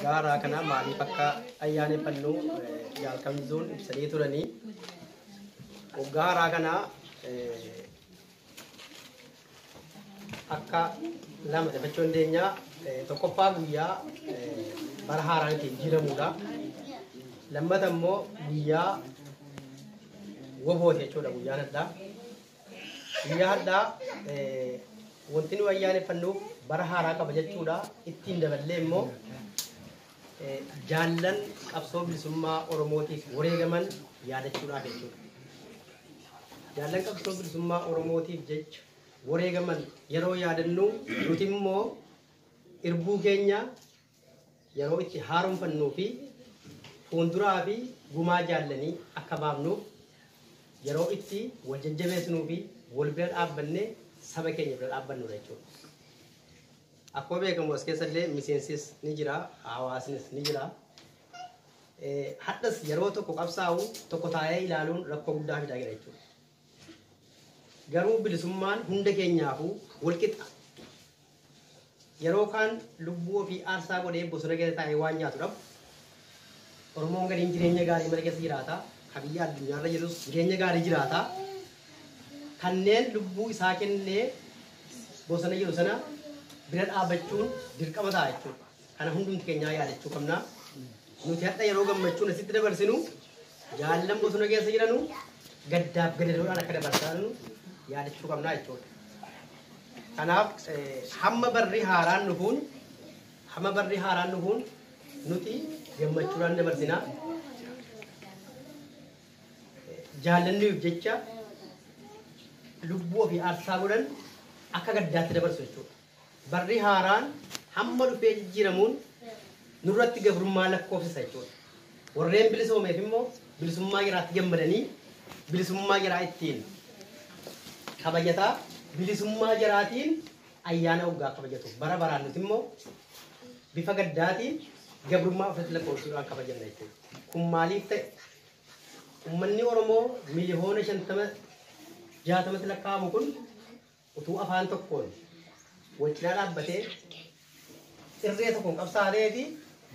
Waggaa haaraa kana maaliif akka ayyaaneffannu jaalkamzuun ibsanii turanii. Waggaa haaraa kana akka lama dafachuu dandeenya. Tokkoffaa guyyaa bara haaraan ittiin jijjiiramudha. Lammata immoo guyyaa wobooti jechuudha guyyaan addaa. Guyyaa addaa wanti nu ayyaaneffannuuf bara haaraa qaba jechuudha. Ittiin daballee immoo jaallan qabsoo bilisummaa Oromootiif wareegaman yaadachuudhaaf jechuudha. Jaallan qabsoo bilisummaa Oromootiif jecha wareegaman yeroo yaadannu nuti immoo irbuu keenya yeroo itti haaromfannuu fi fuulduraa fi gumaa jaallanii akka baafnuuf yeroo itti wal jajjabeessinuu fi wal bira dhaabbannee saba keenya bira dhaabbannudha jechuudha. Akkuma beekamu as keessallee miseensis ni jira, hawaasnis ni jira. Hadhas yeroo tokko qabsaa'u tokko taa'ee ilaaluun rakkoo guddaa fidaa jira jechuudha. Garuu bilisummaan hunda keenyaafuu walqixa. Yeroo kaan lubbuu ofii aarsaa godhee bosona keessa taa'ee waan nyaatu dhabu. Oromoon gadiin jireenya gaarii mana keessa jiraata. Ka biyya addunyaarra jirus jireenya gaarii jiraata. Kanneen lubbuu isaa kennee bosona jiru sana bira dhaabbachuun dirqama ta'a jechuudha. Kana hundumti keenyaa yaadachuu qabna. Nuti hadha yeroo gammachuun asitti dabarsinu jaallan bosona keessa jiranu gaddaaf gadadoodhaan akka dabarsanu yaadachuu qabna jechuudha. Kanaaf hamma barri haaraan dhufuun hamma barri haaraan dhufuun nuti gammachuudhaan dabarsina. Jaallanniif jecha lubbuu ofii aarsaa godhan akka gaddaatti dabarsu jechuudha. Barri haaraan hamma dhufee jijjiiramuun nurratti gabrummaa lakkoofsisa jechuudha. Warreen bilisoomeef immoo bilisummaa jiraatti gammadanii bilisummaa jiraa ittiin kabajataa bilisummaa jiraatiin ayyaana waggaa kabajatu. Bara baraan nuti immoo bifa gaddaatiin gabrummaa ofirratti lakkoofsisuudhaan kabajanna jechuudha. Kun maaliif ta'e? Uummanni Oromoo miliyoona 50 60tti lakkaa'amu kun utuu afaan tokkoon wal cinaa dhaabbatee irree tokkoon qabsaa'ee fi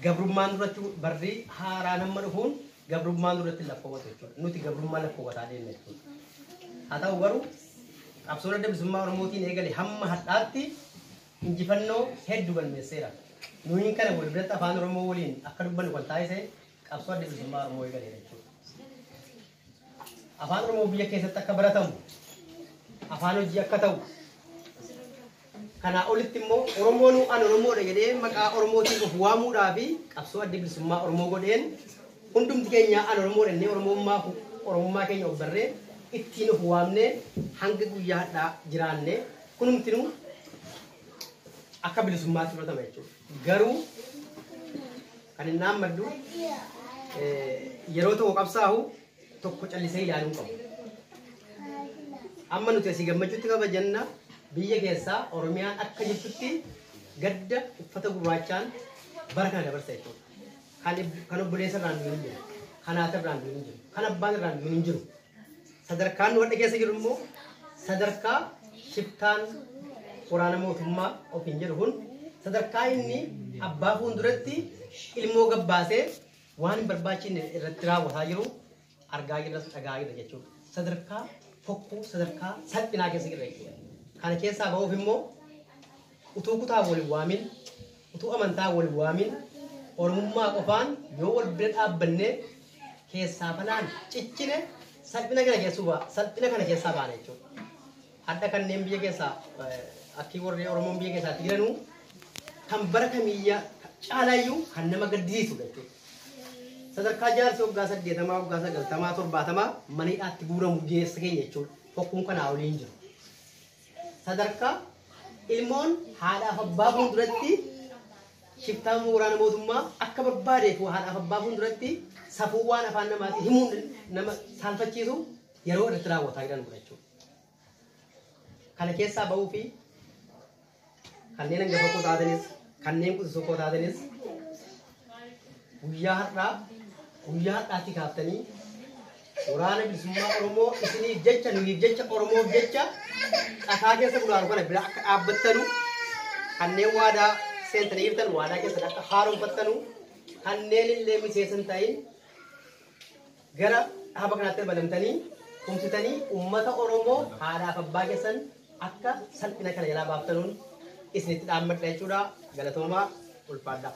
gabrummaan duratti barri haaraan hamma dhufuun gabrummaan duratti lakkoofatu jechuudha. Nuti gabrummaa lakkoofwataa deemna jechuudha. Haa ta'u garuu qabsoon adda bilisummaa Oromootiin eegale hamma hadhaatti injifannoo hedduu galmeesseera. Nuyi kana wal biratti afaan Oromoo waliin akka dubbannu kan taasise qabsoo adda bilisummaa Oromoo eegaleera jechuudha. Afaan Oromoo biyya keessatti akka baratamu, afaan hojii akka ta'u, kanaa olitti immoo Oromoon an Oromoodha jedhee maqaa Oromootiin of waamuudhaa fi qabsoo adda bilisummaa Oromoo godheen hundumti keenya an Oromoodha jennee Oromummaa keenya of barree ittiin of waamnee hanga guyyaa hadhaa jiraannee kunumtinuu akka bilisummaatti fudhatama jechuudha. Garuu kan inni hammaddu yeroo tokko qabsaa'u tokko callisee ilaaluu qabu. Amma nuti asii gammachuutti kabajanna biyya keessaa Oromiyaan akka jirtutti gadda uffata gurraachaan bara kana dabarsa jechuudha. Kan obboleessa irraan du'in hin jiru, kan haati irraan du'in hin jiru, kan abbaan irraan du'in hin jiru. Sadarkaan nu hadha keessa jiru immoo sadarkaa shiftaan waraana mootummaa ofiin jedhu kun sadarkaa inni abbaa fuulduratti ilmoo gabbaasee waan hin barbaachifne irratti raawwataa jiru argaa jirras dhagaa jirra jechuudha. Sadarkaa fokkuu sadarkaa salphinaa keessa jirra jechuudha. Kana keessaa ba'uuf immoo utuu kutaa wal waamin, utuu amantaa wal waamin, Oromummaa qofaan yoo wal bira dhaabbannee keessaa balaan ciccine salphina kana keessaa salphina kana keessaa baana jechuudha. Hadda kanneen biyya keessaa akki warri Oromoon biyya keessaatti jiranuu kan bara kamiyyaa caalaayyuu kan nama gaddisiisudha jechuudha. Sadarkaa jaarsi waggaa 80 waggaa 90 70 mana hidhaatti guuramu geessa keenya jechuudha. Fokkuun kanaa olii hin jiru. Sadarkaa ilmoon haadhaaf abbaa fuulduratti shiftaan waraana mootummaa akka barbaadeef haadhaaf abbaa fuulduratti safuu waan afaan namaatiin himuun nama saalfachiisu yeroo irratti raawwataa jiran jechuudha. Kana keessaa ba'uu fi kanneen hangafa koo taatanis kanneen quxisuu koo taatanis guyyaa har'aatti kaaftanii waraana bilisummaa Oromoo isiniif jecha nuyiif jecha Oromoof jecha dhakaa keessa bulaaru kana bira akka dhaabbattanu kanneen waadaa seentanii jirtan waadaa keessan akka haaromfattanu, kanneen illee miseensa hin ta'in gara dhaaba kanaatti dabalamtanii tumsitanii uummata Oromoo haadhaaf abbaa keessan akka salphina kana jalaa baaftanuun isinitti dhaammadha jechuudha. Galatoomaa, ulfaadhaa.